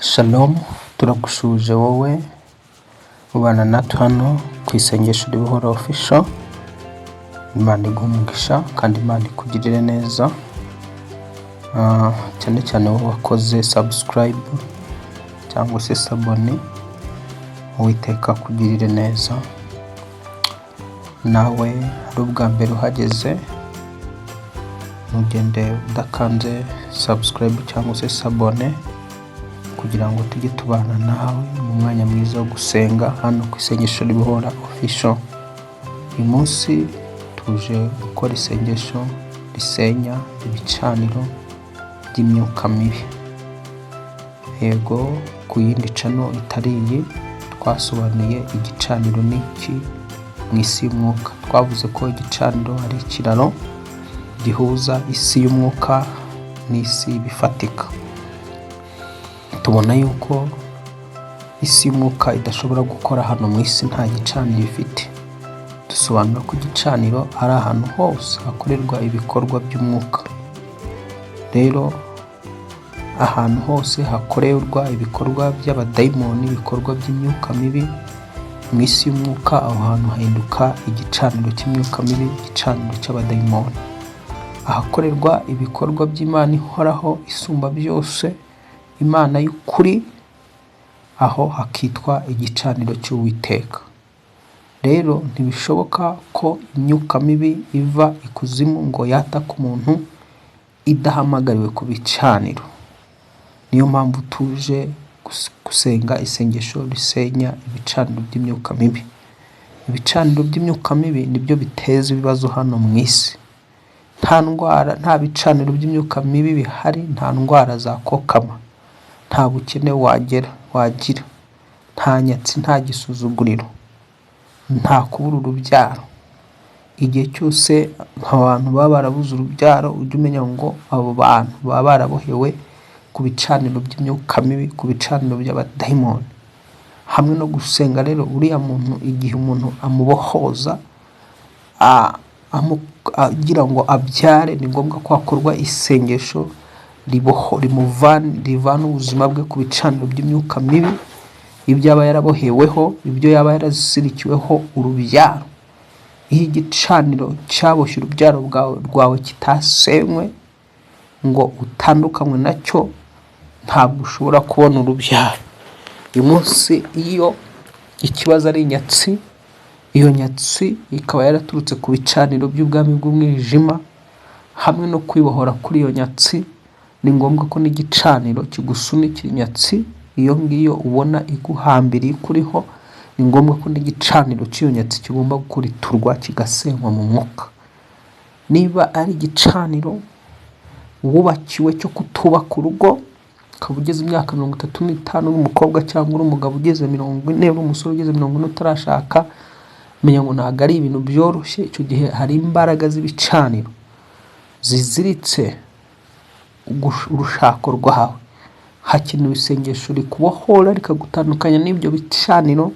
Shalom, turagushuje wowe ubana natwe hano ku Isengesho Ribohora Official. Imana iguhe umugisha kandi Imana ikugirire neza. Cyane cyane wowe wakoze subscribe cyangwa se s'abonner, Uwiteka akugirire neza. Nawe ari ubwa mbere uhageze, ntugende udakanze subscribe cyangwa se s'abonner kugira ngo tujye tubana nawe mu mwanya mwiza wo gusenga hano ku Isengesho Ribohora Official. Uyu munsi tuje gukora isengesho risenya ibicaniro by'imyuka mibi. Yego, ku yindi channel itari iyi twasobanuye igicaniro ni iki mu isi y'umwuka. Twavuze ko igicaniro ari ikiraro gihuza isi y'umwuka n'isi bifatika. Tubona yuko isi y'umwuka idashobora gukora hano mu isi nta gicaniro ifite. Dusobanura ko igicaniro ari ahantu hose hakorerwa ibikorwa by'umwuka. Rero ahantu hose hakorerwa ibikorwa by'abadayimoni, ibikorwa by'imyuka mibi mu isi y'umwuka, aho hantu hahinduka igicaniro cy'imyuka mibi, igicaniro cy'abadayimoni. Ahakorerwa ibikorwa by'Imana ihoraho isumba byose, Imana y'ukuri, aho hakitwa igicaniro cy'Uwiteka. Rero ntibishoboka ko imyuka mibi iva ikuzimu ngo yatake umuntu idahamagariwe ku bicaniro. Niyo mpamvu tuje gusenga isengesho risenya ibicaniro by'imyuka mibi. Ibicaniro by'imyuka mibi nibyo biteza ibibazo hano mu isi. Nta ndwara, nta bicaniro by'imyuka mibi bihari, nta ndwara zakokama, nta bukene wagera wagira, nta nyatsi, nta gisuzuguriro, nta kubura urubyaro. Igihe cyose abantu baba barabuze urubyaro, ujye umenya ngo abo bantu baba barabohewe ku bicaniro by'imyuka mibi, ku bicaniro by'abadayimoni. Hamwe no gusenga rero, uriya muntu, igihe umuntu amubohoza agira ngo abyare, ni ngombwa ko hakorwa isengesho rivana ubuzima bwe ku bicaniro by'imyuka mibi, ibyo yaba yaraboheweho, ibyo yaba yarazirikiweho urubyaro. Iyo igicaniro cyaboshye urubyaro rwawe kitasenywe ngo utandukanywe nacyo, ntabwo ushobora kubona urubyaro. Uyu munsi iyo ikibazo ari inyatsi, iyo nyatsi ikaba yaraturutse ku bicaniro by'ubwami bw'umwijima, hamwe no kwibohora kuri iyo nyatsi, ni ngombwa ko n'igicaniro kigusunikira inyatsi iyo ngiyo ubona iguhambiriye ikuriho, ni ngombwa ko n'igicaniro cy'iyo nyatsi kigomba kuriturwa, kigasenywa mu mwuka. Niba ari igicaniro wubakiwe cyo kutubaka urugo, ukaba ugeze imyaka 35 uri umukobwa cyangwa uri umugabo ugeze 40, uri umusore ugeze 40 utarashaka, menya ngo ntabwo ari ibintu byoroshye. Icyo gihe hari imbaraga z'ibicaniro ziziritse urushako rwawe. Hakenewe isengesho rikubohora, rikagutandukanya n'ibyo bicaniro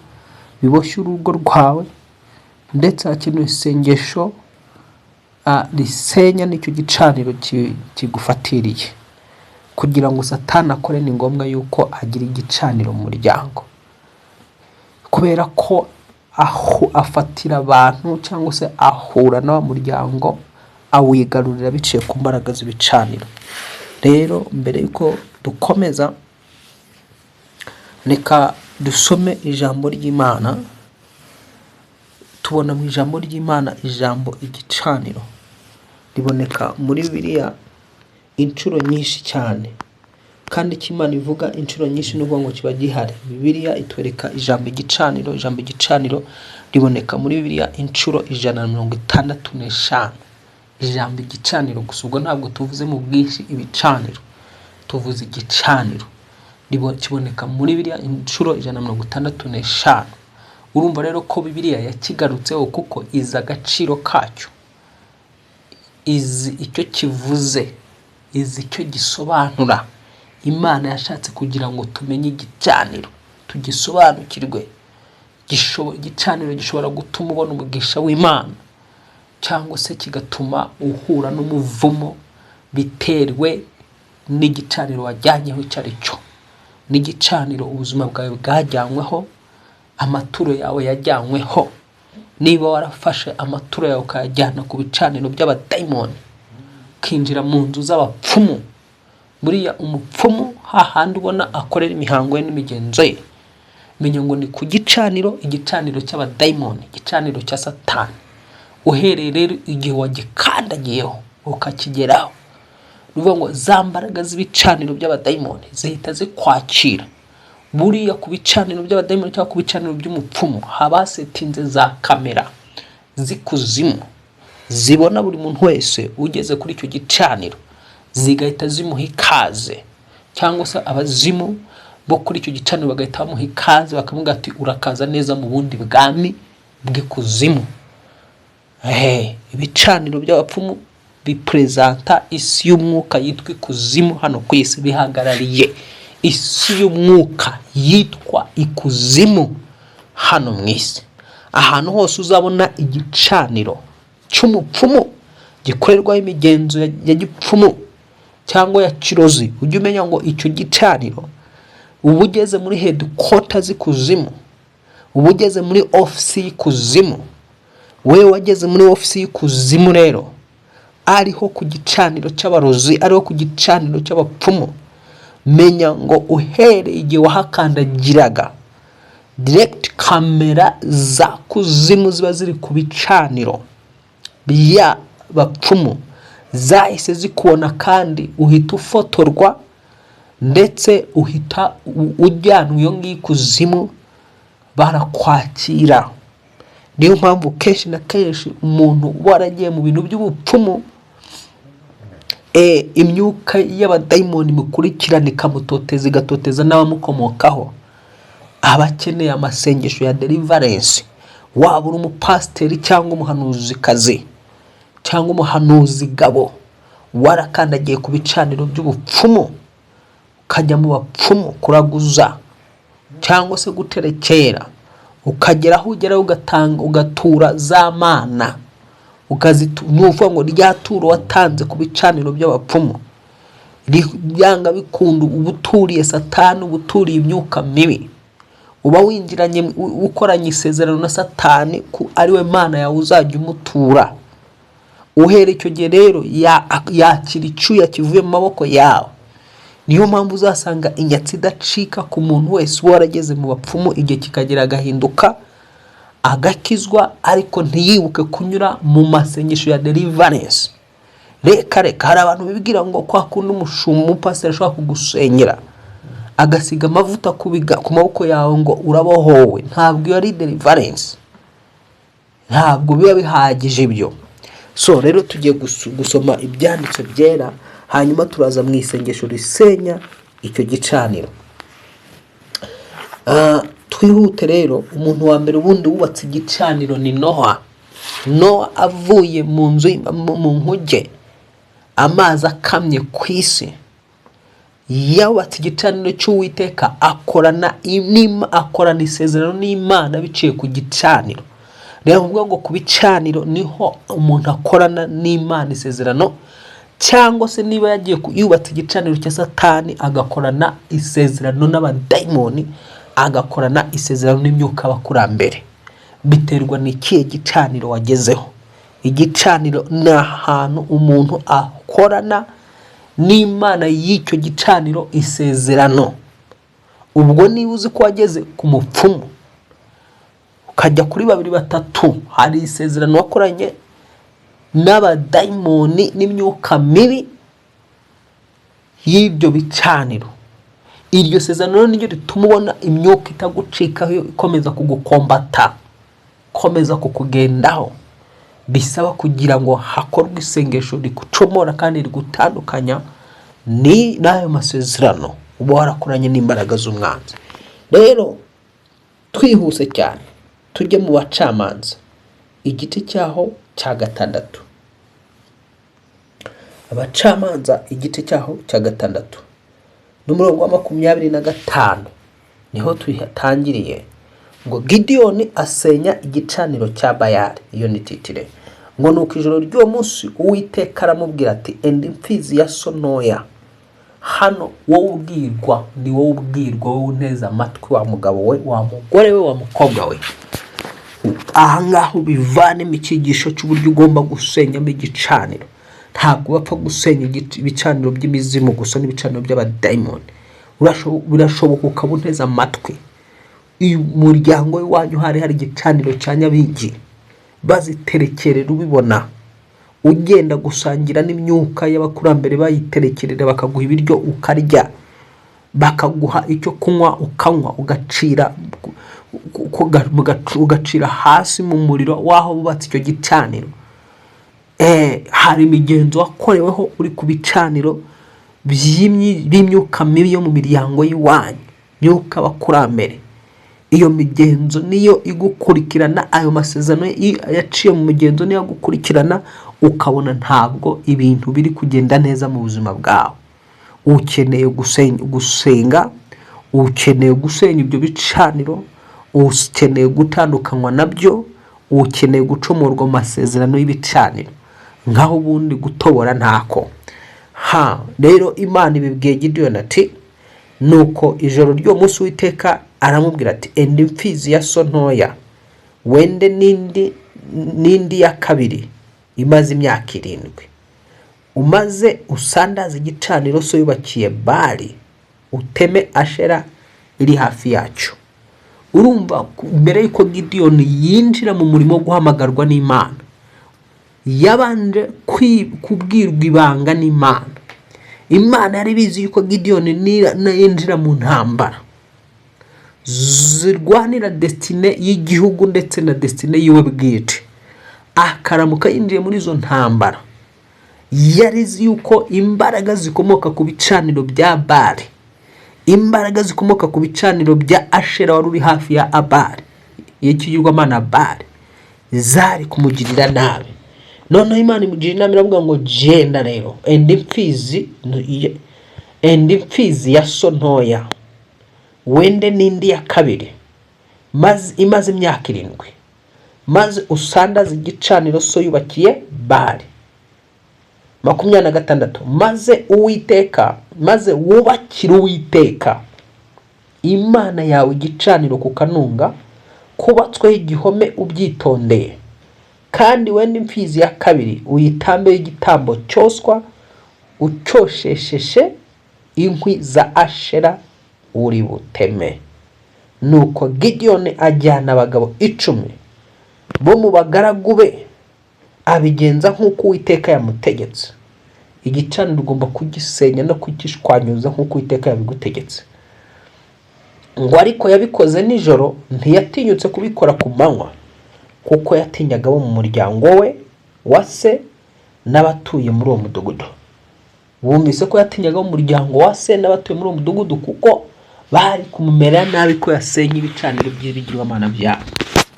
biboshye urugo rwawe, ndetse hakenewe isengesho risenya n'icyo gicaniro kigufatiriye. Kugira ngo Satani akore, ni ngombwa yuko agira igicaniro mu muryango, kubera ko aho afatira abantu cyangwa se ahura na wa muryango, awigarurira biciye ku mbaraga z'ibicaniro. Rero mbere yuko dukomeza, reka dusome ijambo ry'Imana. Tubona mu ijambo ry'Imana ijambo igicaniro riboneka muri Bibiliya inshuro nyinshi cyane, kandi icyo Imana ivuga inshuro nyinshi ni ukuvuga ngo kiba gihari. Bibiliya itwereka ijambo igicaniro. Ijambo igicaniro riboneka muri Bibiliya inshuro 165, ijambo igicaniro gusa. Ubwo ntabwo tuvuze mu bwinshi ibicaniro, tuvuze igicaniro. Kiboneka muri Bibiliya inshuro 165. Urumva rero ko Bibiliya yakigarutseho kuko izi agaciro kacyo, izi icyo kivuze, izi icyo gisobanura. Imana yashatse kugira ngo tumenye igicaniro, tugisobanukirwe. Igicaniro gishobora gutuma ubona umugisha w'Imana cyangwa se kigatuma uhura n'umuvumo, biterwe n'igicaniro wajyanyeho icyo ari cyo. N'igicaniro ubuzima bwawe bwajyanyweho, amaturo yawe yajyanyweho. Niba warafashe amaturo yawe ukayajyana ku bicaniro by'abadayimoni, ukinjira mu nzu z'abapfumu, buriya umupfumu hahandi ubona akorera imihango ye n'imigenzo ye, menya ngo ni ku gicaniro, igicaniro cy'abadayimoni, igicaniro cya Satani. Uhereye rero igihe wagikandagiyeho ukakigeraho, ni ukuvuga ngo za mbaraga z'ibicaniro by'abadayimoni zihita zikwakira. Buriya ku bicaniro by'abadayimoni cyangwa ku bicaniro by'umupfumu haba hasetinze za kamera z'ikuzimu zibona buri muntu wese ugeze kuri icyo gicaniro, zigahita zimuha ikaze, cyangwa se abazimu bo kuri icyo gicaniro bagahita bamuha ikaze, bakamubwira ati: "Urakaza neza mu bundi bwami bw'ikuzimu." Ibicaniro by'abapfumu biperezanta isi y'umwuka yitwa ikuzimu hano ku isi, bihagarariye isi y'umwuka yitwa ikuzimu hano mu isi. Ahantu hose uzabona igicaniro cy'umupfumu gikorerwaho imigenzo ya gipfumu cyangwa ya kirozi, ujye umenya ngo icyo gicaniro uba ugeze muri headquarter z'ikuzimu, uba ugeze muri ofisi y'ikuzimu. Wewe wageze muri ofisi y'ikuzimu rero, ariho ku gicaniro cy'abarozi, ariho ku gicaniro cy'abapfumu, menya ngo uhereye igihe wahakandagiraga, direct kamera za kuzimu ziba ziri ku bicaniro by'abapfumu zahise zikubona, kandi uhita ufotorwa, ndetse uhita ujyanwa iyo ngiyo ikuzimu, barakwakira. Niyo mpamvu kenshi na kenshi umuntu uba waragiye mu bintu by'ubupfumu, imyuka y'abadayimoni imukurikirana, ikamutoteza, igatoteza n'abamukomokaho, aba akeneye amasengesho ya deliverance. Waba uri umupasiteri cyangwa umuhanuzikazi cyangwa umuhanuzi gabo, warakandagiye ku bicaniro by'ubupfumu, ukajya mu bapfumu kuraguza cyangwa se guterekera, ukagera aho ugera ugatanga, ugatura za mana, ni ukuvuga ngo rya turo watanze ku bicaniro by'abapfumu, byanga bikunda uba uturiye Satani, uba uturiye imyuka mibi, uba winjiranye, ukoranye isezerano na Satani ko ari we Mana yawe uzajya umutura. Uhereye icyo gihe rero yakira icyuya kivuye mu maboko yawe. Niyo mpamvu uzasanga inyatsi idacika ku muntu wese uba warageze mu bapfumu, igihe kikagera agahinduka, agakizwa, ariko ntiyibuke kunyura mu masengesho ya deliverance. Reka reka, hari abantu bibwira ngo kwa kundi umushumba, umupasiteri ashobora kugusenyera agasiga amavuta ku maboko yawe ngo urabohowe. Ntabwo iyo ari deliverance, ntabwo biba bihagije ibyo. So rero tugiye gusoma ibyanditswe byera, hanyuma turaza mu isengesho risenya icyo gicaniro. Twihute rero. Umuntu wa mbere ubundi wubatse igicaniro ni Nowa. Nowa avuye mu nzu, mu nkuge, amazi akamye ku isi, yubatse igicaniro cy'Uwiteka, akorana isezerano n'Imana biciye ku gicaniro. Rero kuvuga ngo ku bicaniro niho umuntu akorana n'Imana isezerano, cyangwa se niba yagiye yubatse igicaniro cya Satani, agakorana isezerano n'abadayimoni, agakorana isezerano n'imyuka y'abakurambere. Biterwa n'ikihe gicaniro wagezeho. Igicaniro ni ahantu umuntu akorana n'Imana y'icyo gicaniro isezerano. Ubwo niba uzi ko wageze ku mupfumu, ukajya kuri babiri, batatu, hari isezerano wakoranye n'abadayimoni n'imyuka mibi y'ibyo bicaniro. Iryo sezerano niryo rituma ubona imyuka itagucikaho, ikomeza kugukombata, ikomeza kukugendaho. Bisaba kugira ngo hakorwe isengesho rigucomora kandi rigutandukanya ni n'ayo masezerano uba warakoranye n'imbaraga z'umwanzi. Rero twihuse cyane tujye mu Bacamanza, igice cyaho cya gatandatu. Abacamanza, igice cyaho cya gatandatu n'umurongo wa 25 niho tuhatangiriye, ngo: "Gidiyoni asenya igicaniro cya Bayali." Iyo ni title. Ngo: "Nuko ijoro ry'uwo munsi Uwiteka aramubwira ati: 'Enda imfizi ya so ntoya, Hano wowe ubwirwa, ni wowe ubwirwa, wowe unteze amatwi, wa mugabo we, wa mugore we, wa mukobwa we, ahangaha ubivanemo icyigisho cy'uburyo ugomba gusenyamo igicaniro. Ntabwo bapfa gusenya ibicaniro by'imizimu gusa n'ibicaniro by'abadayimoni. Birashoboka ukaba unteze amatwi, uyu muryango w'iwanyu hari igicaniro cya nyabingi, baziterekerera, ubibona ugenda gusangira n'imyuka y'abakurambere, bayiterekerera, bakaguha ibiryo ukarya, bakaguha icyo kunywa ukanywa, ugacira hasi mu muriro w'aho bubatse icyo gicaniro. Hari imigenzo wakoreweho uri ku bicaniro by'imyuka mibi yo mu miryango y'iwanyu, myuka abakurambere. Iyo migenzo niyo igukurikirana, ayo masezerano yaciye mu migenzo niyo agukurikirana, ukabona ntabwo ibintu biri kugenda neza mu buzima bwawe. Ukeneye gusenga, ukeneye gusenya ibyo bicaniro, ukeneye gutandukanywa nabyo, ukeneye gucomorwa mu masezerano y'ibicaniro, nkaho ubundi gutobora ntako. Ha rero Imana ibibwiye Gideyoni ati: "Nuko ijoro ry'uwo munsi Uwiteka aramubwira ati: 'Enda imfizi ya so ntoya, wende n'indi ya kabiri imaze imyaka 7, umaze usandaze igicaniro so yubakiye Bali, uteme Ashera iri hafi yacyo.'" Urumva, mbere y'uko Gideyoni yinjira mu murimo wo guhamagarwa n'Imana, yabanje kubwirwa ibanga n'Imana. Imana yari bizi yuko Gideyoni yinjira mu ntambara zirwanira destinée y'igihugu ndetse na destinée yiwe bwite, akaramuka yinjiye muri izo ntambara, yari izi yuko imbaraga zikomoka ku bicaniro bya Bali, imbaraga zikomoka ku bicaniro bya Ashera wari uri hafi ya Abari y'ikigirwamana Bali, zari kumugirira nabi. Noneho Imana imugira inama, iravuga ngo: "Genda rero, enda imfizi ya so ntoya, wende n'indi ya kabiri maze imaze imyaka 7, maze usandaze igicaniro so yubakiye Bali." 26: "Maze Uwiteka, maze wubakire Uwiteka Imana yawe igicaniro ku kanunga kubatsweho igihome ubyitondeye, kandi wenda imfizi ya kabiri uyitambeho igitambo cyoswa, ucyoshesheshe inkwi za Ashera uri buteme." Nuko Gideyoni ajyana abagabo 10 bo mu bagaragu be, abigenza nk'uko Uwiteka yamutegetse. Igicaniro ugomba kugisenya no kugishwanyuza nk'uko Uwiteka yabigutegetse. Ngo ariko yabikoze nijoro, ntiyatinyutse kubikora ku manywa, kuko yatinyaga abo mu muryango we wa se n'abatuye muri uwo mudugudu. Bumvise ko yatinyaga abo mu muryango wa se n'abatuye muri uwo mudugudu, kuko bari kumumera nabi ko yasenye ibicaniro by'ibigirwamana byabo.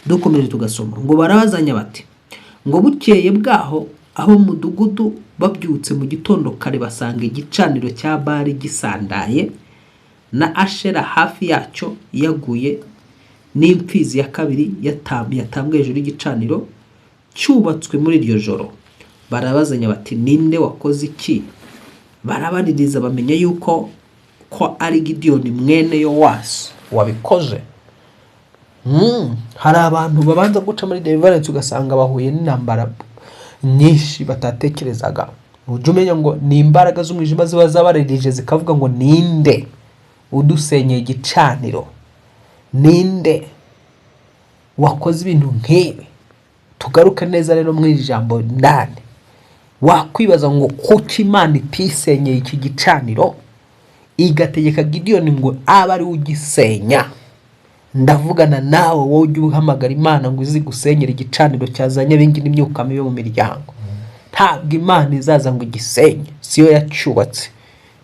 Dukomeje tugasoma ngo: "Barabazanya bati ngo bukeye bwaho, aho mu mudugudu babyutse mu gitondo kare, basanga igicaniro cya Bali gisandaye, na Ashera hafi yacyo yaguye, n'imfizi ya kabiri yatambwe hejuru y'igicaniro cyubatswe muri iryo joro. Barabazanya bati: 'Ninde wakoze iki?' Barabaririza, bamenya yuko ko ari Gidiyoni mwene Yowasi wabikoze." Hari abantu babanza guca muri deliverance, ugasanga bahuye n'intambara nyinshi batatekerezaga. Ujya umenya ngo ni imbaraga z'umwijima ziba zabaririje, zikavuga ngo: "Ninde udusenyeye igicaniro? Ninde wakoze ibintu nk'ibi?" Tugaruke neza rero mu iri jambo ndani. Wakwibaza ngo kuki Imana itisenyeye iki gicaniro, igategeka Gidiyoni ngo abe ari we ugisenya? Ndavugana nawe, wowe ujye uhamagara Imana ngo izi gusenyera igicaniro cyazanye abingi n'imyuka mibi mu miryango. Ntabwo Imana izaza ngo igisenye, siyo yacyubatse.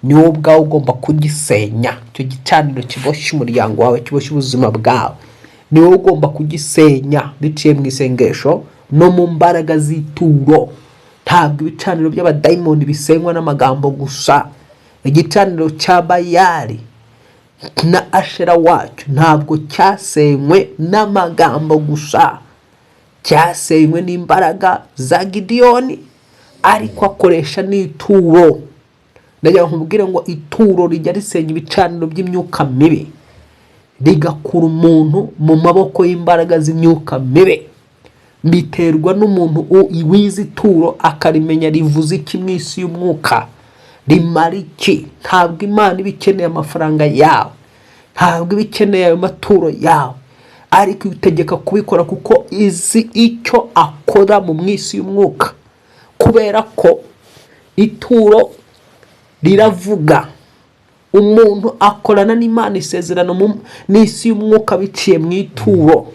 Ni wowe ubwawe ugomba kugisenya. Icyo gicaniro kiboshye umuryango wawe, kiboshye ubuzima bwawe, ni wowe ugomba kugisenya biciye mu isengesho no mu mbaraga z'ituro. Ntabwo ibicaniro by'abadayimoni bisenywa n'amagambo gusa. Igicaniro cya Bayari na Ashera wacyo ntabwo cyasenywe n'amagambo gusa, cyasenywe n'imbaraga za Gidiyoni, ariko akoresha n'ituro. Ndagira ngo nkubwire ngo ituro rijya risenya ibicaniro by'imyuka mibi, rigakura umuntu mu maboko y'imbaraga z'imyuka mibi. Biterwa n'umuntu wize ituro, akarimenya rivuze iki mu isi y'umwuka, rimara iki. Ntabwo Imana iba ikeneye amafaranga yawe, ntabwo iba ikeneye ayo maturo yawe, ariko itegeka kubikora kuko izi icyo akora mu isi y'umwuka, kubera ko ituro riravuga. Umuntu akorana n'Imana isezerano n'isi y'umwuka biciye mu ituro.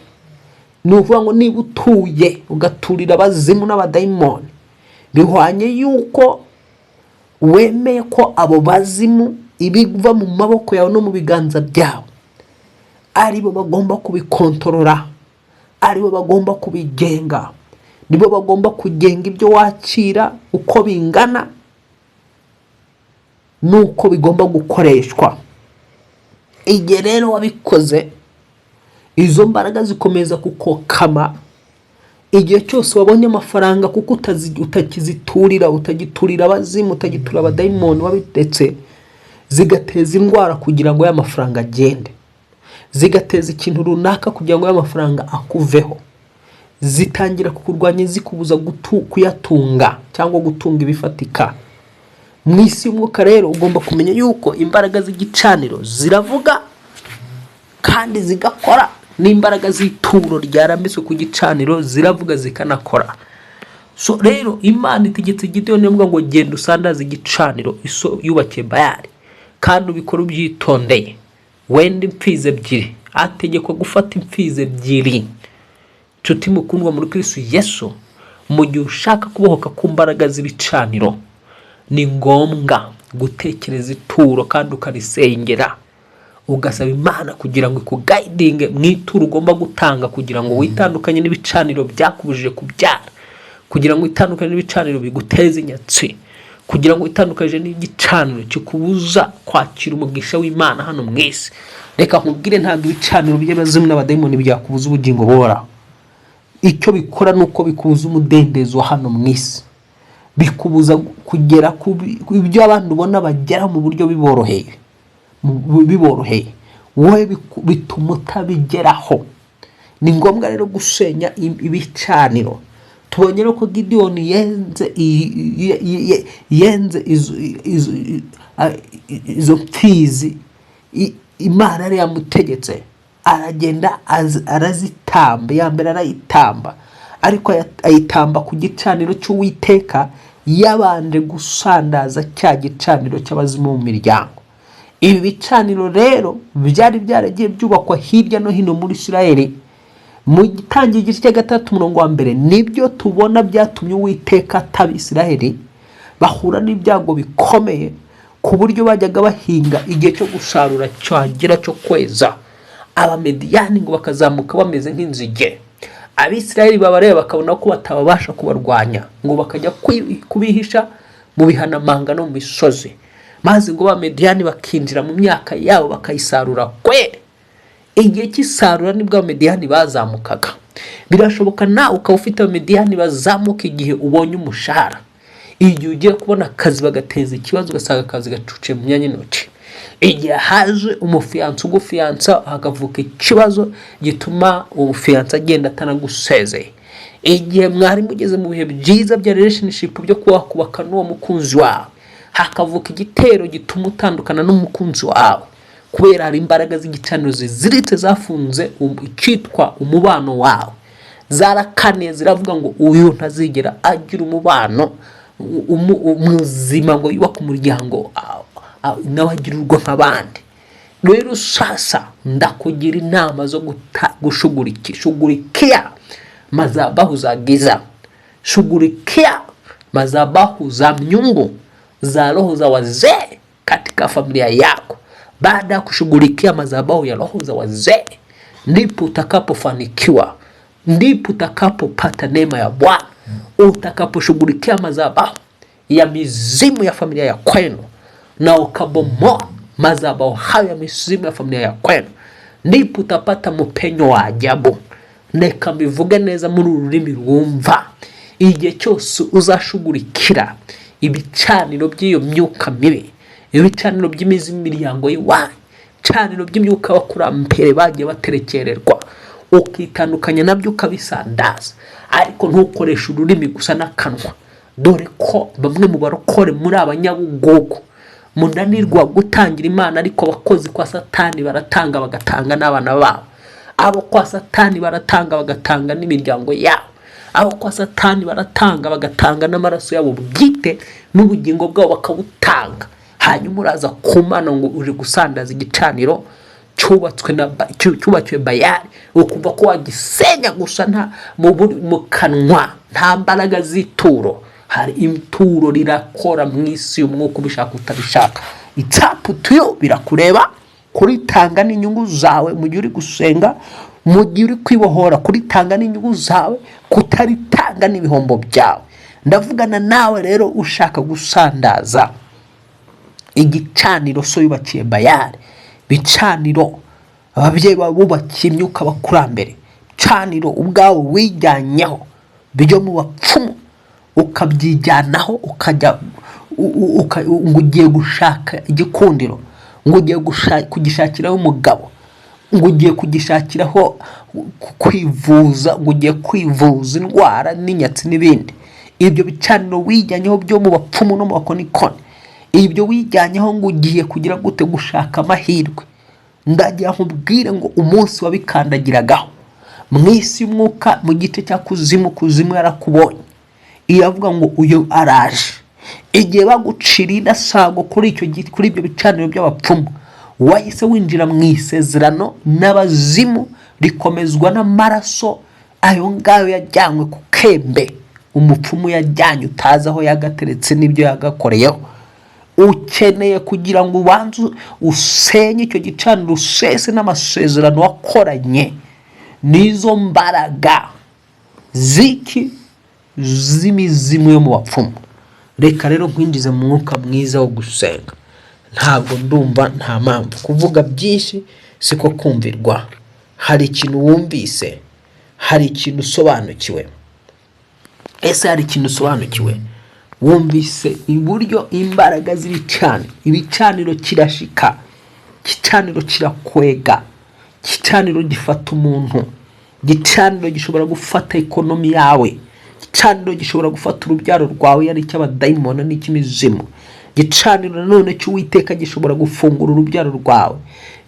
Ni ukuvuga ngo niba utuye, ugaturira abazimu n'abadayimoni, bihwanye yuko wemeye ko abo bazimu, ibiva mu maboko yawe no mu biganza byawe, aribo bagomba kubikontorora, aribo bagomba kubigenga, nibo bagomba kugenga ibyo wakira uko bingana n'uko bigomba gukoreshwa. Igihe rero wabikoze, izo mbaraga zikomeza kukokama igihe cyose wabonye amafaranga, kuko utakiziturira, utagiturira abazimu, utagitura abadayimoni, wabiretse. Zigateza indwara kugira ngo ya mafaranga agende, zigateza ikintu runaka kugira ngo ya mafaranga akuveho. Zitangira kukurwanya, zikubuza kuyatunga cyangwa gutunga ibifatika mu isi y'umwuka. Rero ugomba kumenya yuko imbaraga z'igicaniro ziravuga kandi zigakora, n'imbaraga z'ituro ryarambitswe ku gicaniro ziravuga zikanakora. So rero Imana itegetse Gideyoni ivuga ngo: "Genda usandaze igicaniro iso yubakiye Bayali, kandi ubikore ubyitondeye, wenda imfizi ebyiri." Ategekwa gufata imfizi ebyiri. Nshuti mukundwa muri Kristo Yesu, mu gihe ushaka kubohoka ku mbaraga z'ibicaniro, ni ngombwa gutekereza ituro kandi ukarisengera, ugasaba Imana kugira ngo ikuguidinge mu ituro ugomba gutanga, kugira ngo witandukanye n'ibicaniro byakubujije kubyara, kugira ngo witandukanye n'ibicaniro biguteze inyatsi, kugira ngo witandukanye n'igicaniro kikubuza kwakira umugisha w'Imana hano mu isi. Reka nkubwire, ntabwo ibicaniro by'abazimu n'abadayimoni byakubuza ubugingo buhoraho. Icyo bikora ni uko bikubuza umudendezo wa hano mu isi, bikubuza kugera ku byo abandi ubona bagera mu buryo biboroheye, wowe bituma utabigeraho. Ni ngombwa rero gusenya ibicaniro. Tubonye rero ko Gidiyoni yenze izo mfizi Imana yari yamutegetse, aragenda arazitamba. Iya mbere arayitamba, ariko ayitamba ku gicaniro cy'Uwiteka, yabanje gusandaza cya gicaniro cy'abazimu mu miryango. Ibi bicaniro rero byari byaragiye byubakwa hirya no hino muri Isirayeli. Mu gitangira igice cya 3 umurongo wa 1, nibyo tubona byatumye Uwiteka ataba Isirayeli, bahura n'ibyago bikomeye, ku buryo bajyaga bahinga, igihe cyo gusarura cyagera, cyo kweza, Abamediyani ngo bakazamuka bameze nk'inzige. Abisirayeli babareba bakabona ko batabasha kubarwanya, ngo bakajya kubihisha mu bihanamanga no mu misozi, maze ngo Abamediyani bakinjira mu myaka yabo bakayisarura kweri. Igihe cy'isarura nibwo Abamediyani bazamukaga. Birashoboka nawe ukaba ufite Abamediyani bazamuka igihe ubonye umushahara, igihe ugiye kubona akazi bagateza ikibazo, ugasanga akazi gacuciye mu myanya y'intoki, igihe haje umufiancé ugufiyansa, hakavuka ikibazo gituma uwo mufiancé agenda atanagusezeye, igihe mwari mugeze mu bihe byiza bya relationship, byo kuba wakubaka n'uwo mukunzi wawe, hakavuka igitero gituma utandukana n'umukunzi wawe, kubera hari imbaraga z'igicaniro ziziritse, zafunze icyitwa umubano wawe. Zarakaniye, ziravuga ngo uyu ntazigera agira umubano muzima, ngo yubake umuryango, nawe agire urugo nk'abandi. Rero sasa ndakugira inama zo gushuguriki shughulikia madhabahu za giza, shughulikia madhabahu za miungu za roho za wazee katika familia yako. Baada ya kushughulikia madhabahu ya roho za wazee, ndipo utakapofanikiwa, ndipo utakapopata neema ya Bwana. Utakaposhughulikia madhabahu ya mizimu ya familia ya kwenu na ukabomoa madhabahu hayo ya mizimu ya familia ya kwenu, ndipo utapata mupenyo wa ajabu. Reka mbivuge neza muri uru rurimi rwumva: igihe cyose uzashugurikira ibicaniro by'iyo myuka mibi. Ibicaniro by'imizi y'imiryango y'iwanyu, ibicaniro by'imyuka y'abakurambere bagiye baterekererwa, ukitandukanya nabyo, ukabisandaza, ariko ntukoreshe ururimi gusa n'akanwa, dore ko bamwe mu barokore muri abanyabugugu munanirwa gutangira Imana. Ariko abakozi kwa Satani baratanga, bagatanga n'abana babo. Abo kwa Satani baratanga, bagatanga n'imiryango yabo. Abo kwa Satani baratanga, bagatanga n'amaraso yabo bwite, n'ubugingo bwabo bakabutanga. Hanyuma uraza ku Mana ngo uri gusandaza igicaniro cyubatswe na cyubakiwe Bayari, ukumva ko wagisenya gusa nta mu kanwa, nta mbaraga z'ituro. Hari ituro rirakora mu isi y'umwuka, ubishaka utabishaka, it's up to you, birakureba. Kuritanga n'inyungu zawe mu gihe uri gusenga, mu gihe uri kwibohora. Kuritanga n'inyungu zawe, kutaritanga n'ibihombo byawe. Ndavugana nawe rero ushaka gusandaza igicaniro so yubakiye Bayari, bicaniro ababyeyi bawe bubakiye imyuka abakurambere, bicaniro ubwawe wijyanyeho byo mu bapfumu, ukabyijyanaho, ukajya ngo ugiye gushaka igikundiro, ngo ugiye kugishakiraho umugabo, ngo ugiye kugishakiraho kwivuza, ngo ugiye kwivuza indwara n'inyatsi n'ibindi. Ibyo bicaniro wijyanyeho byo mu bapfumu no mu bakonikoni, ibyo wijyanyeho ngo ugiye kugira gute? Gushaka amahirwe. Ndagira nkubwire ngo umunsi wabikandagiragaho mu isi y'umwuka, mu gice cya kuzimu, kuzimu yarakubonye, iravuga ngo uyu araje. Igihe baguciriye indasago kuri ibyo bicaniro by'abapfumu, wahise winjira mu isezerano n'abazimu, rikomezwa n'amaraso ayo ngayo yajyanywe ku kembe umupfumu yajyanye, utazi aho yagateretse n'ibyo yagakoreyeho. Ukeneye kugira ngo ubanze usenye icyo gicaniro, usese n'amasezerano wakoranye n'izo mbaraga ziki z'imizimu yo mu bapfumu. Reka rero nkwinjize mu mwuka mwiza wo gusenga. Ntabwo ndumva nta mpamvu kuvuga byinshi, siko kumvirwa. Hari ikintu wumvise? Hari ikintu usobanukiwe? Ese hari ikintu usobanukiwe? Wumvise iburyo imbaraga z'ibicaniro? Ibicaniro kirashika, igicaniro kirakwega, igicaniro gifata umuntu, igicaniro gishobora gufata economy yawe, igicaniro gishobora gufata urubyaro rwawe, ari icy'abadayimoni n'icy'imizimu. Igicaniro nanone cy'Uwiteka gishobora gufungura urubyaro rwawe,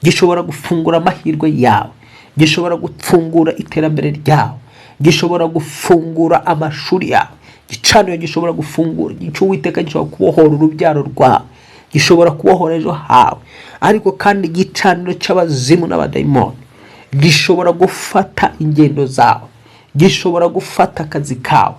gishobora gufungura amahirwe yawe, gishobora gufungura iterambere ryawe, gishobora gufungura amashuri yawe. Igicaniro gishobora gufungura icy'Uwiteka, gishobora kubohora urubyaro rwawe, gishobora kubohora ejo hawe. Ariko kandi igicaniro cy'abazimu n'abadayimoni gishobora gufata ingendo zawe, gishobora gufata akazi kawe,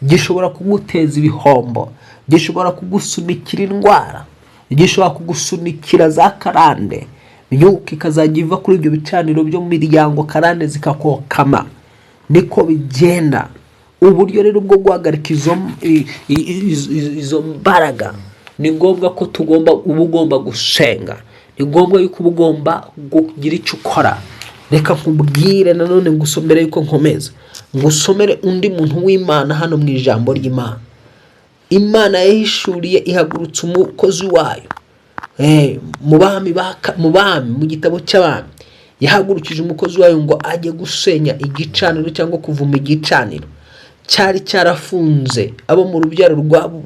gishobora kuguteza ibihombo, gishobora kugusunikira indwara, gishobora kugusunikira za karande, imyuka ikazajya iva kuri ibyo bicaniro byo mu miryango, karande zikakokama. Niko bigenda. Uburyo rero bwo guhagarika izo mbaraga, ni ngombwa ko tugomba, uba ugomba gusenga, ni ngombwa yuko uba ugomba kugira icyo ukora. Reka nkubwire nanone, ngusomere yuko nkomeza, ngusomere undi muntu w'Imana hano mu ijambo ry'Imana. Imana yahishuriye, ihagurutsa umukozi wayo mu bami, mu gitabo cy'Abami, yahagurukije umukozi wayo ngo ajye gusenya igicaniro cyangwa kuvuma igicaniro cyari cyarafunze abo mu rubyaro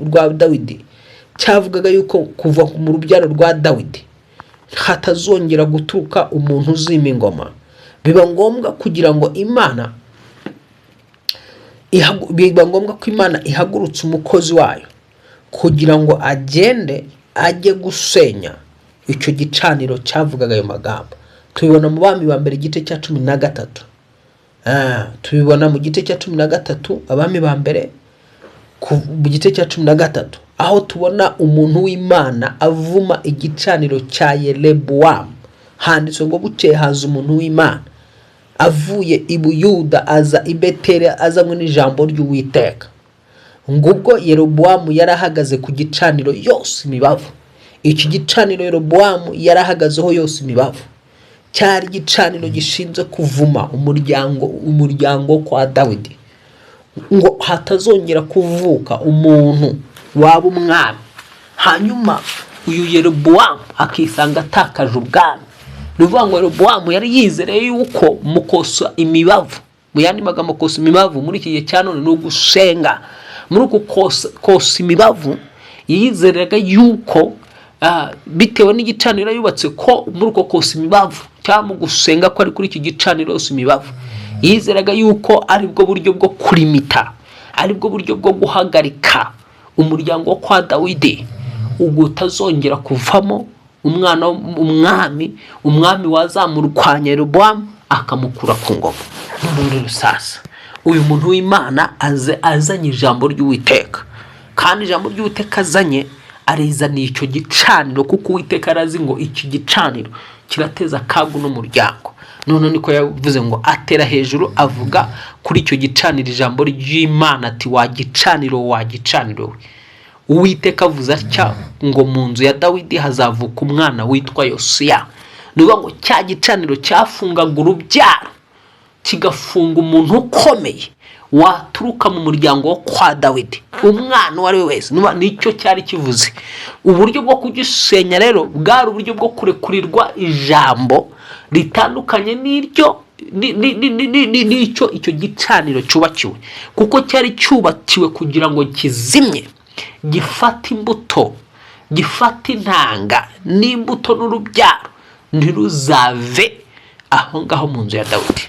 rwa Dawidi, cyavugaga yuko kuva mu rubyaro rwa Dawidi hatazongera guturuka umuntu uzima ingoma. Biba ngombwa ko Imana ihagurutse umukozi wayo kugira ngo agende ajye gusenya icyo gicaniro cyavugaga ayo magambo. Tubibona mu Bami ba Mbere, igice cya 13. Tubibona mu gice cya 13, Abami ba Mbere, mu gice cya 13, aho tubona umuntu w'Imana avuma igicaniro cya Yerobowamu. Handitswe ngo: "Bukeye haza umuntu w'Imana avuye i Buyuda, aza i Beteli azanywe n'ijambo ry'Uwiteka. Ngubwo Yerobowamu yari ahagaze ku gicaniro yosa imibavu." Iki gicaniro Yerobowamu yari ahagazeho yosa imibavu cyari igicaniro gishinzwe kuvuma umuryango kwa Dawidi, ngo hatazongera kuvuka umuntu waba umwami. Hanyuma Uyu Yerobowamu akisanga atakaje ubwami. Ni ukuvuga ngo Yerobowamu yari yizereye yuko mu kosa imibavu, mu yandi magambo kosa imibavu muri iki gihe cya none ni ugusenga, muri uku kosa imibavu yizeraga yuko bitewe n'igicaniro yubatse, ko muri uko kosa imibavu cyangwa mu gusenga ko ari kuri iki gicaniro yose imibavu, yizeraga yuko aribwo buryo bwo kurimita, aribwo buryo bwo guhagarika umuryango wo kwa Dawidi, ubwo utazongera kuvamo umwana umwami, umwami wazamurwanya Yerobowamu akamukura ku ngoma. None rero sasa uyu muntu w'Imana aze azanye ijambo ry'Uwiteka, kandi ijambo ry'Uwiteka azanye arizaniye icyo gicaniro, kuko Uwiteka arazi ngo iki gicaniro kirateza akaga n'umuryango. None niko yavuze ngo atera hejuru avuga kuri icyo gicaniro ijambo ry'Imana ati: "Wa gicaniro, wa gicaniro we, Uwiteka avuze atya ngo mu nzu ya Dawidi hazavuka umwana witwa Yosiya." Ni ukuvuga ngo cya gicaniro cyafungaga urubyaro, kigafunga umuntu ukomeye waturuka mu muryango wo kwa Dawidi, umwana uwo ari we wese. Nicyo cyari kivuze. Uburyo bwo kugisenya rero bwari uburyo bwo kurekurirwa ijambo ritandukanye n'iryo n'icyo icyo gicaniro cyubakiwe, kuko cyari cyubakiwe kugira ngo kizimye, gifate imbuto, gifate intanga n'imbuto n'urubyaro, ntiruzave aho ngaho mu nzu ya Dawidi.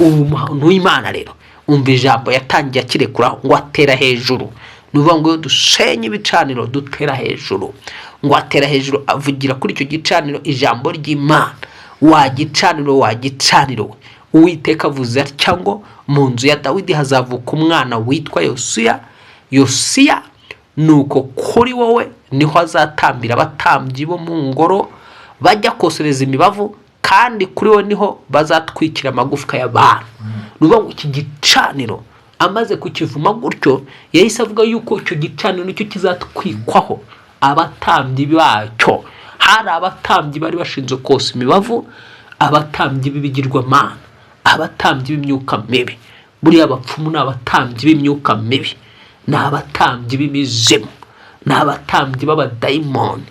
Ubu muntu w'Imana rero, umva ijambo yatangiye akirekura ngo atera hejuru. Ni ukuvuga ngo iyo dusenye ibicaniro dutera hejuru. Ngo atera hejuru avugira kuri icyo gicaniro ijambo ry'Imana: "Wa gicaniro, wa gicaniro we, Uwiteka avuze atya ngo mu nzu ya Dawidi hazavuka umwana witwa Yosiya. Yosiya, nuko kuri wowe niho azatambira abatambyi bo mu ngoro bajya kosereza imibavu, kandi kuri wowe niho bazatwikira amagufwa y'abantu." Ni ukuvuga ngo iki gicaniro amaze kukivuma gutyo, yahise avuga yuko icyo gicaniro nicyo kizatwikwaho abatambyi bacyo. Hari abatambyi bari bashinzwe kosa imibavu, abatambyi b'ibigirwamana, abatambyi b'imyuka mibi. Buriya abapfumu ni abatambyi b'imyuka mibi, ni abatambyi b'imizimu, ni abatambyi b'abadayimoni.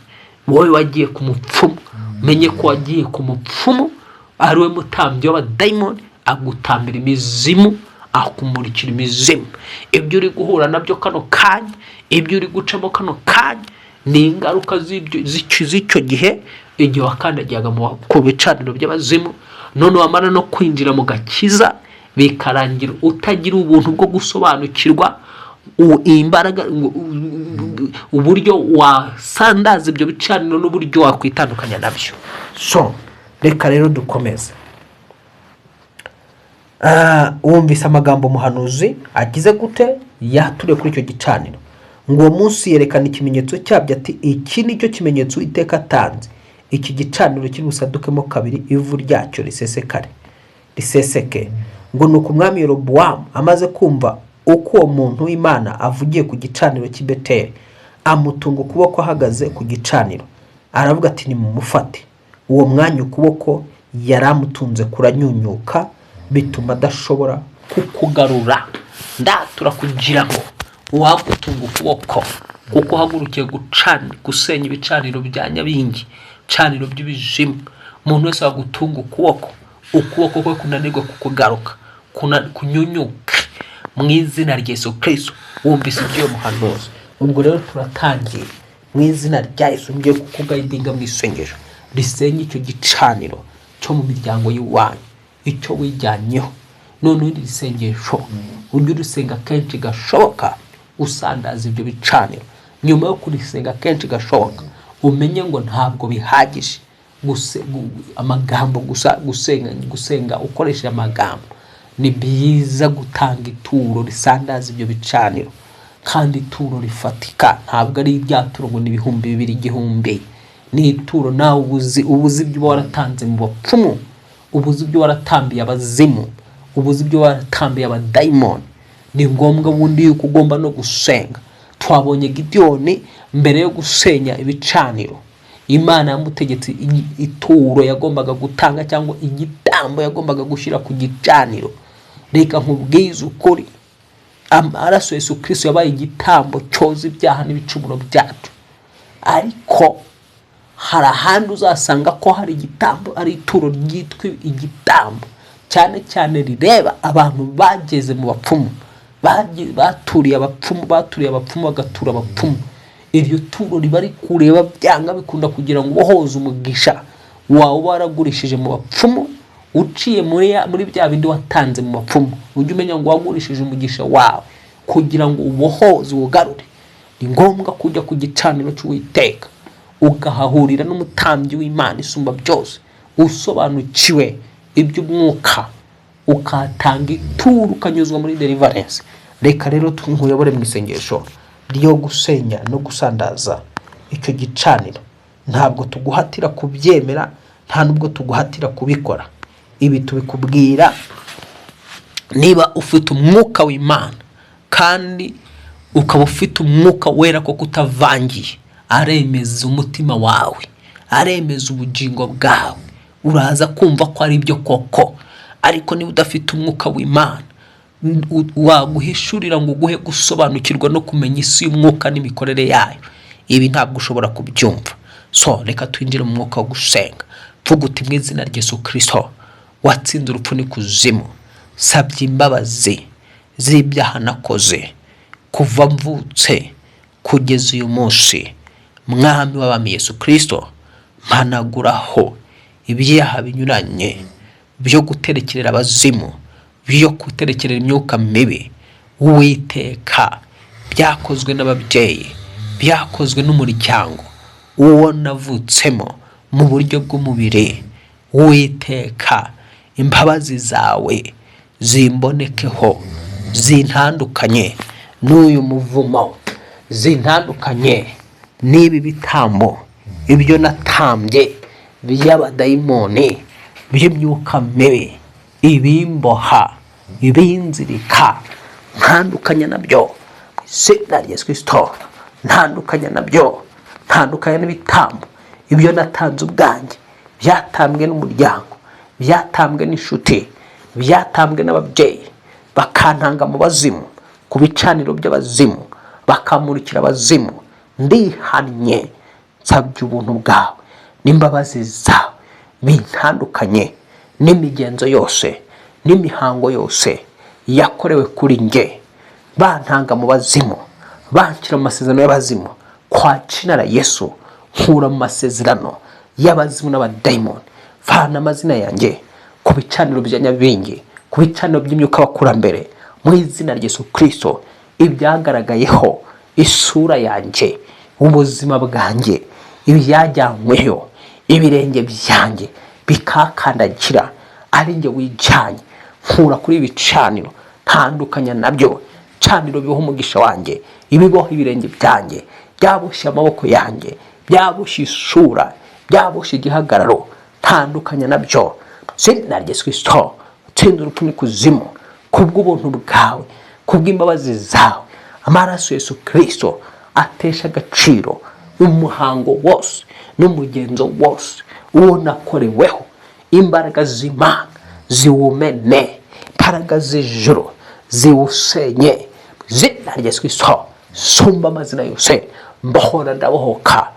Wowe wagiye ku mupfumu, menye ko wagiye ku mupfumu ari we mutambyi w'abadayimoni, agutambira imizimu, akumurikira imizimu. Ibyo uri guhura nabyo kano kanya, ibyo uri gucamo kano kanya, ni ingaruka z'icyo gihe, igihe wakandagiraga ku bicaniro by'abazimu. None wamara no kwinjira mu gakiza, bikarangira utagira ubuntu bwo gusobanukirwa imbaraga, uburyo wasandaza ibyo bicaniro n'uburyo wakwitandukanya nabyo. So reka rero dukomeze. Wumvise amagambo umuhanuzi agize gute yaturiye kuri icyo gicaniro, ngo uwo munsi yerekana ikimenyetso cyabyo ati: "Iki ni cyo kimenyetso Uwiteka atanze: iki gicaniro kiri busadukemo kabiri, ivu ryacyo risesekare, riseseke." Ngo ni uko umwami Yerobowamu amaze kumva uko uwo muntu w'Imana avugiye ku gicaniro cy'i Beteli, amutunga ukuboko ahagaze ku gicaniro, aravuga ati: "Nimumufate." Uwo mwanya ukuboko yari amutunze kuranyunyuka, bituma adashobora kukugarura. Ndatura kugira ngo uwagutunga ukuboko kuko uhagurukiye gucana, gusenya ibicaniro bya nyabingi, ibicaniro by'ibizimu, umuntu wese wagutunga ukuboko, ukuboko kwe kunanirwa kukugaruka, kunyunyuke mu izina rya Yesu Kristo. Wumvise iby'uwo muhanuzi. Ubwo rero turatangiye mu izina rya Yesu. Ngiye kukuguidinga mu isengesho risenye icyo gicaniro cyo mu miryango y'iwanyu, icyo wijyanyeho. None iri sengesho ujye urisenga kenshi gashoboka, usandaza ibyo bicaniro. Nyuma yo kurisenga kenshi gashoboka, umenye ngo ntabwo bihagije amagambo gusa, gusenga ukoresheje amagambo. Ni byiza gutanga ituro risandaza ibyo bicaniro, kandi ituro rifatika, ntabwo ari irya turo ngo ni 2000, 1000. Ni ituro nawe ubuzi, ubuzi ibyo uba waratanze mu bapfumu, ubuzi ibyo waratambiye abazimu, ubuzi ibyo waratambiye abadayimoni. Ni ngombwa bundi yuko ugomba no gusenga. Twabonye Gidiyoni mbere yo gusenya ibicaniro, Imana yamutegetse ituro yagombaga gutanga cyangwa igitambo yagombaga gushyira ku gicaniro. Reka nkubwize ukuri, amaraso Yesu Kristo yabaye igitambo cyoza ibyaha n'ibicumuro byacu, ariko Hari ahandi uzasanga ko hari igitambo, ari ituro ryitwa igitambo, cyane cyane rireba abantu bageze mu bapfumu, baturiye abapfumu, baturiye abapfumu, bagatura abapfumu. Iryo turo riba rikureba byanga bikunda, kugira ngo ubohoze umugisha wawe uba waragurishije mu bapfumu, uciye muri bya bindi watanze mu bapfumu. Ujye umenya ngo wagurishije umugisha wawe kugira ngo ubohoze, uwugarure. Ni ngombwa kujya ku gicaniro cy'Uwiteka, ukahahurira n'umutambyi w'Imana isumba byose usobanukiwe iby'umwuka, ukatanga ituro, ukanyuzwa muri deliverance. Reka rero nkuyobore mu isengesho ryo gusenya no gusandaza icyo gicaniro. Ntabwo tuguhatira kubyemera, nta nubwo tuguhatira kubikora. Ibi tubikubwira niba ufite umwuka w'Imana kandi ukaba ufite Umwuka Wera koko utavangiye. Aremeza umutima wawe, aremeza ubugingo bwawe, uraza kumva ko ari byo koko. Ariko niba udafite Umwuka w'Imana waguhishurira ngo uguhe gusobanukirwa no kumenya isi y'umwuka n'imikorere yayo, ibi ntabwo ushobora kubyumva. So reka twinjire mu mwuka wo gusenga. Vuga uti: "Mu izina rya Yesu Kirisito watsinze urupfu n'ikuzimu, sabye imbabazi z'ibyaha nakoze kuva mvutse kugeza uyu munsi. Mwami w'abami Yesu Kirisito, mpanaguraho ibyaha binyuranye byo guterekerera abazimu, byo guterekerera imyuka mibi, Uwiteka, byakozwe n'ababyeyi, byakozwe n'umuryango uwo navutsemo mu buryo bw'umubiri. Uwiteka, imbabazi zawe zimbonekeho, zintandukanye n'uyu muvumo, zintandukanye n'ibi bitambo, ibyo natambye by'abadayimoni, by'imyuka mibi, ibimboha, ibinzirika. Ntandukanya nabyo mu izina rya Yesu Kirisito. Ntandukanya nabyo, ntandukanya n'ibitambo, ibyo natanze ubwanjye, byatambwe n'umuryango, byatambwe n'inshuti, byatambwe n'ababyeyi, bakantanga mu bazimu, ku bicaniro by'abazimu, bakamurikira abazimu. Ndihannye, nsabye ubuntu bwawe n'imbabazi zawe, bintandukanye n'imigenzo yose n'imihango yose yakorewe kuri nge, bantanga mu bazimu, banshyira mu masezerano y'abazimu. Kwa jina la Yesu, nkura mu masezerano y'abazimu n'abadayimoni. Vana amazina yanjye ku bicaniro bya nyabingi, ku bicaniro by'imyuka y'abakurambere, mu izina rya Yesu Kirisito. Ibyagaragayeho isura yanjye, ubuzima bwanjye, ibyajyanyweho ibirenge byanjye bikakandagira ari njye wijyanye, nkura kuri ibi bicaniro, ntandukanya nabyo. Caniro biboha umugisha wanjye, ibiboha ibirenge byanjye, byaboshye amaboko yanjye, byaboshye isura, byaboshye igihagararo, ntandukanya nabyo. Izina rya Yesu Kirisito tsinda urupfu n'ikuzimu, kubw'ubuntu bwawe, kubw'imbabazi zawe, amaraso Yesu Kirisito atesha agaciro umuhango wose n'umugenzo wose uwo nakoreweho. Imbaraga z'Imana ziwumene, imbaraga z'ijuru ziwusenye. Izina rya Yesu Kirisito sumba amazina yose, mbohora, ndabohoka,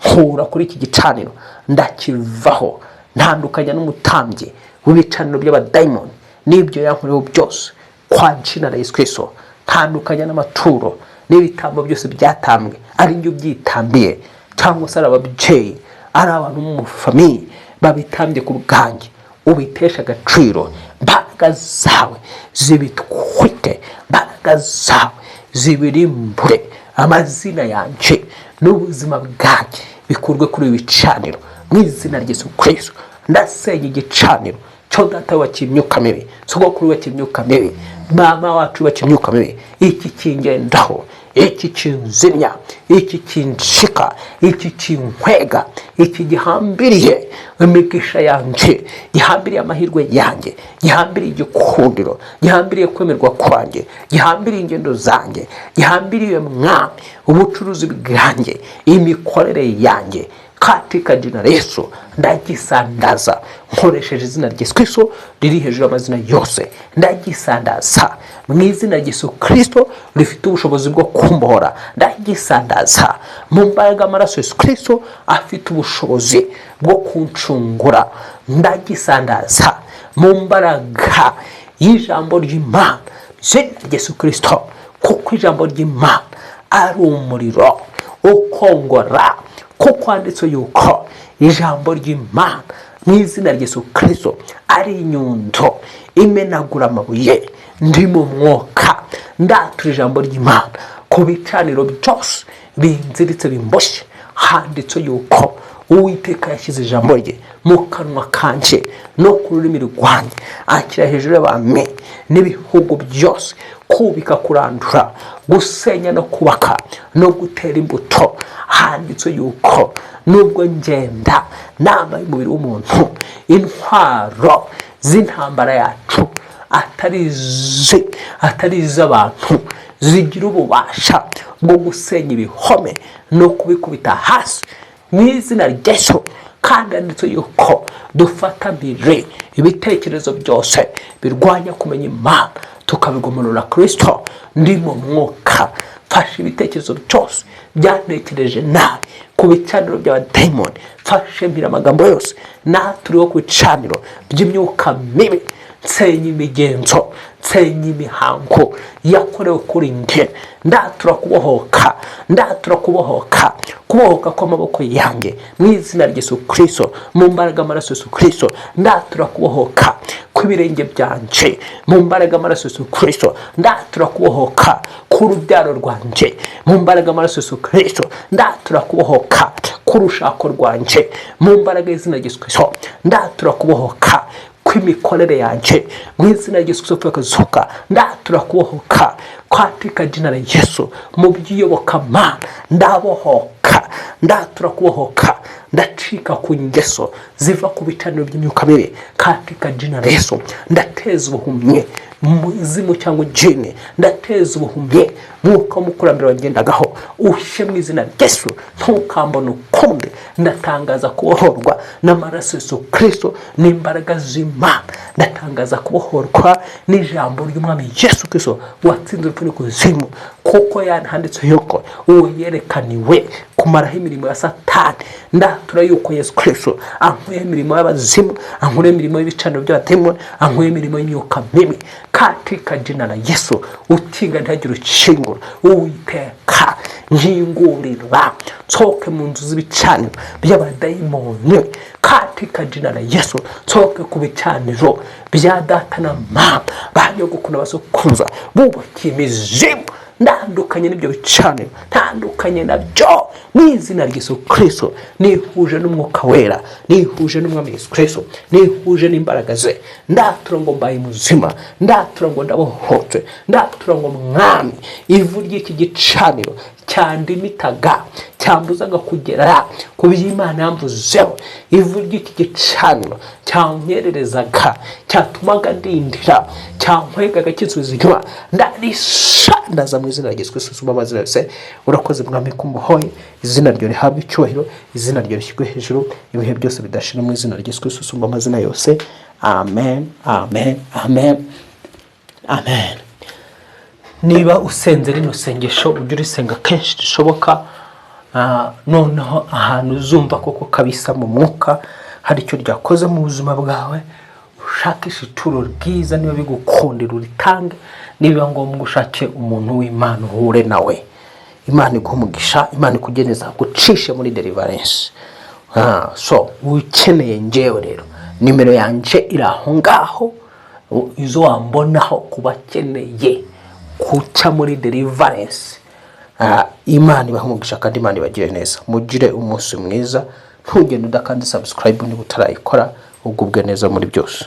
nkura kuri iki gicaniro, ndakivaho, ntandukanya n'umutambyi w'ibicaniro by'abadayimoni n'ibyo yankoreho byose. Kwa jina la Yesu Kirisito, ntandukanya n'amaturo n'ibitambo byose byatambwe ari njye ubyitambiye, cyangwa se ari ababyeyi, ari abantu mu famille babitambye ku bwanjye. Ubitesha agaciro, imbaraga zawe zibitwite, imbaraga zawe zibirimbure. Amazina yanjye n'ubuzima bwanjye bikurwe kuri ibi bicaniro mu izina rya Yesu Kirisito. Ndasenya igicaniro cyo data wubakiye imyuka mibi, sogokuru wubakiye imyuka mibi, mama wacu wubakiye imyuka mibi. Iki kingendaho, iki kinzimya, iki kinshika, iki kinkwega, iki gihambiriye imigisha yanjye, gihambiriye amahirwe yanjye, gihambiriye igikundiro, gihambiriye kwemerwa kwanjye, gihambiriye ingendo zanjye, gihambiriye, Mwami, ubucuruzi bwanjye, imikorere yanjye. Katika jina la Yesu, ndagisandaza nkoresheje izina rya Yesu Kristo riri hejuru y'amazina yose. Ndagisandaza mu izina rya Yesu Kristo rifite ubushobozi bwo kumbohora. Ndagisandaza mu mbaraga y'amaraso Yesu Kristo afite ubushobozi bwo kuncungura. Ndagisandaza mu mbaraga y'ijambo ry'Imana, izina rya Yesu Kristo, kuko ijambo ry'Imana ari umuriro ukongora, kuko handitse yuko ijambo ry'Imana mu izina rya Yesu Kristo ari inyundo imenagura amabuye. Ndi mu mwuka, ndatura ijambo ry'Imana ku bicaniro byose binziritse, bimboshye. Handitse yuko Uwiteka yashyize ijambo rye mu kanwa kanjye no ku rurimi rwanjye, akira hejuru y'abami n'ibihugu byose, kubika, kurandura, gusenya no kubaka no gutera imbuto. Handitse yuko nubwo ngenda nambaye umubiri w'umuntu, intwaro z'intambara yacu atari iz'abantu, zigira ububasha bwo gusenya ibihome no kubikubita hasi mu izina rya Yesu. Kandi handitse yuko dufata mbere ibitekerezo byose birwanya kumenya Imana, tukabigomorora Kirisito. Ndi mu mwuka, mfashe ibitekerezo byose byantekereje nabi ku bicaniro by'abadayimoni, mfashe mbira amagambo yose naturiho ku bicaniro by'imyuka mibi, nsenya imigenzo, nsenya imihango yakorewe kuri nge. Ndatura kubohoka, ndatura kubohoka, kubohoka kw'amaboko yanjye mu izina rya Yesu Kristo, mu mbaraga y'amaraso Yesu Kristo. Ndatura kubohoka kw'ibirenge byanje mu mbaraga y'amaraso Yesu Kristo. Ndatura kubohoka k'urubyaro rwanje mu mbaraga y'amaraso Yesu Kristo. Ndatura kubohoka k'urushako rwanje mu mbaraga y'izina rya Yesu Kristo. Ndatura kubohoka kw'imikorere yanjye mu izina rya Yesu Kristo kazuka. Ndatura kubohoka katika jina la Yesu mu by'iyobokamana. Ndabohoka, ndatura kubohoka, ndacika ku ngeso ziva ku bicaniro by'imyuka mibi katika jina la Yesu. Ndateza ubuhumyi muzimu cyangwa jini, ndateza ubuhumyi mwuka w'umukurambere wagendagaho, ushye mu izina rya Yesu, ntukambone ukundi. Ndatangaza kubohorwa n'amaraso Yesu Kristo n'imbaraga z'Imana. Ndatangaza kubohorwa n'ijambo ry'Umwami Yesu Kristo watsinze urupfu n'ikuzimu, kuko handitse yuko uwo yerekaniwe kumaraho imirimo ya Satani. Ndatura yuko Yesu Kristo ankuyeho imirimo y'abazimu, ankuyeho imirimo y'ibicaniro by'abadayimoni, ankuyeho imirimo y'imyuka mibi katika jina la Yesu. Ukinga ntihagire ukingura. Uwiteka, nkingurira nsohoke mu nzu z'ibicaniro by'abadayimoni katika jina la Yesu. Nsohoke ku bicaniro bya data na mama, ba nyogokuru na basokuruza bubakiye imizimu. Ndandukanye n'ibyo bicaniro, ntandukanye nabyo mu izina rya Yesu Kristo. Nihuje n'Umwuka Wera, nihuje n'Umwami Yesu Kristo, nihuje n'imbaraga ze. Ndatura ngo mbaye muzima, ndatura ngo ndabohotse, ndatura ngo Mwami, ivu ry'iki gicaniro cyandimitaga, cyambuzaga kugera ku by'Imana yamvuzeho, ivu ry'iki gicaniro cyankererezaga, cyatumaga ndindira, cyankwegaga kinsubiza inyuma, ndarishandaza mu izina rya Yesu Kristo usumba amazina yose. Urakoze Mwami kumuhoye, izina ryo rihabwe icyubahiro, izina ryo rishyirwe hejuru ibihe byose bidashira, mu izina rya Yesu Kristo usumba amazina yose. Amen, amen, amen, amen. Niba usenze rino sengesho, ujye urisenga kenshi rishoboka. Noneho ahantu uzumva koko kabisa mu mwuka hari icyo ryakoze mu buzima bwawe, ushakishe ituro ryiza, niba bigukundira uritange, nibiba ngombwa ushake umuntu w'Imana uhure nawe. Imana iguha umugisha, Imana ikugeneza, gucishe muri deliverance. So ukeneye njyewe rero, nimero yanjye iri aho ngaho, izo wambonaho ku bakeneye guca muri deliverance. Imana ibahe umugisha kandi Imana ibagire neza. Mugire umunsi mwiza. Ntugende udakanze subscribe niba utarayikora. Ugubwe neza muri byose.